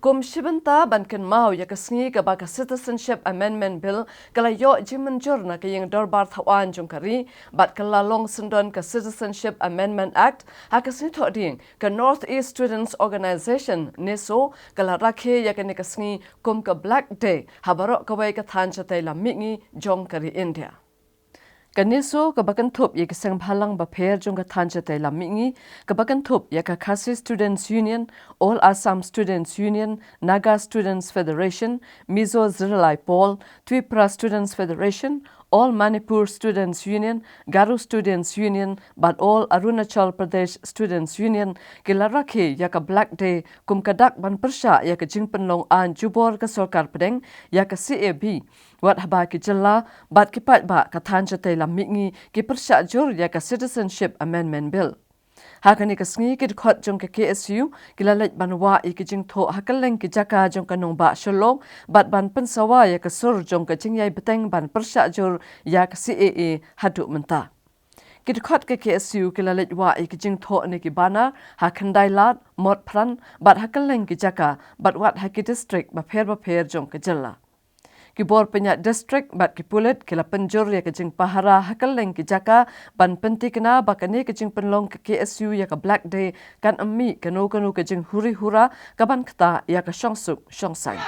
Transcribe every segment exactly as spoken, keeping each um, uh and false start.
Kum shi bynta ban kynmaw ïa ka sngi kaba ka Citizenship Amendment Bill ka la ïoh jingmynjur na ka ïing dorbar thaw aiñ jong ka ri, bad ka la long syndon ka Citizenship Amendment Act, ha ka sngi Thohdieng ka North East Students Organisation, NESO, ka la rakhe ïa kane ka sngi kum ka Black Day ha baroh kawei ka thaiñ shatei lam mihngi jong ka ri India. Ka NESO kaba kynthup ïa ki seng bhalang bapher jong ka thaiñ shatei lam mihngi, kaba kynthup ïa ka Khasi Students Union, All Assam Students Union, Naga Students Federation, Mizo Zirlai Pawl, Twipra Students Federation, All Manipur Students Union, Garo Students Union, bad All Arunachal Pradesh Students Union, ki la rakhe ïa ka Black Day kum ka dak ban pyrshah ïa ka jingpynlong aiñ jubor ka sorkar pdeng ïa ka C A B, wat haba ki jylla bad ki paidbah ka thaiñ shatei lam mihngi ki pyrshah jur ïa ka Citizenship Amendment Bill. Ha kane ka sngi ki dkhot jong ka K S U ki la leit ban wah ïa ki jingthoh ha kylleng ki jaka jong ka nongbah Shillong, bad ban pynsawa ïa ka sur jong ka jingïai bteng ban pyrshah jur ïa ka C A A haduh mynta. Ki dkhot ka K S U ki la leit wah ïa ki jingthoh ne ki banner ha Khyndailad, Motphran, bad ha kylleng ki jaka, bad wat ha ki district bapher bapher jong ka jylla. Ki bor pynïaid district bad ki pulit ki la pynjur ïa ka jingpahara ha kylleng ki jaka ban pyntikna ba kane ka jingpynlong ka K S U ïa ka Black Day kan ym mih kano kano ka jinghuri hura kaban ktah ïa ka shongsuk shongsaiñ.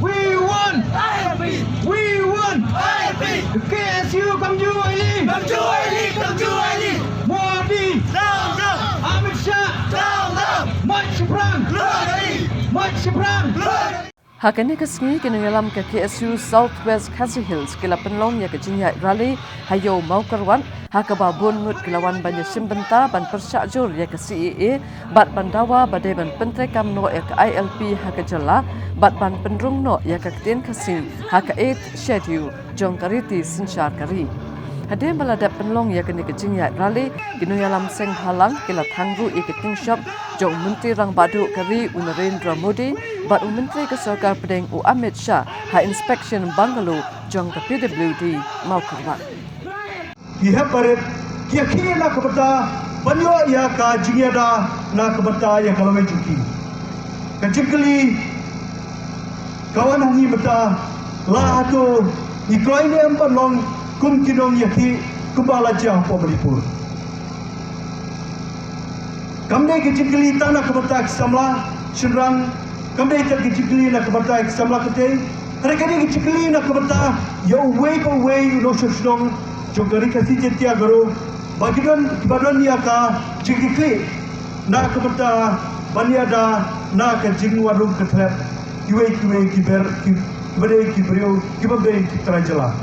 We want I L P. We want I L P. The K S U kamjooh ïa lade. Kamjooh ïa lade, kamjooh ïa lade. Modi. Down, down. Amit Shah. Down, down. March shaphrang. Lord Ali. March shaphrang. Lord Ali. Ha kane ka sngi ki nongïalam ka K S U South West Khasi Hills ki la pynlong ïa ka jingïaid rally ha Ïew Mawkyrwat, ha kaba bun ngut ki la wan ban ïashim bynta ban pyrshah jur ïa ka C A A, bad ban dawa ba dei ban pyntreikam noh ïa ka I L P ha ka jylla, bad ban pynrung noh ïa ka ktien Khasi ha ka Eighth Schedule jong ka riti synshar ka ri. Hadien ba la dep pynlong ïa kane ka jingïaid rally, ki nongïalam seng bhalang ki la thang ruh ïa ki tyngshop jong u Myntri Rangbah Duh ka ri u Narendra Modi, bad u Myntri ka Sorkar Pdeng u Amit Shah ha inspection bungalow jong ka P W D Mawkyrwat. Ki hep barit ki ïakhih na ka bynta ban ïoh ïa ka jingïada na ka bynta ïa ka lawei jong ki. Ka jingkylli ka wan hangne mynta, la hato ngi kloi ne em ban long kum ki nongïakhih kumba la jia hapoh Manipur? Kam dei ka jingkylli tang na ka bynta ki samla shynrang, kam dei tang ka jingkylli na ka bynta ki samla kynthei, hynrei ka dei ka jingkylli na ka bynta ïa uwei pa uwei u nongshong shnong jong ka Ri Khasi Jaiñtia Garo, ba ki don, ba don ïa ka jingkitkhlieh na ka bynta ban ïada na ka jingwad rung kyrteng kiwei kiwei ki ber, ki, kiba dei ki briew, kiba dei ki trai jylla.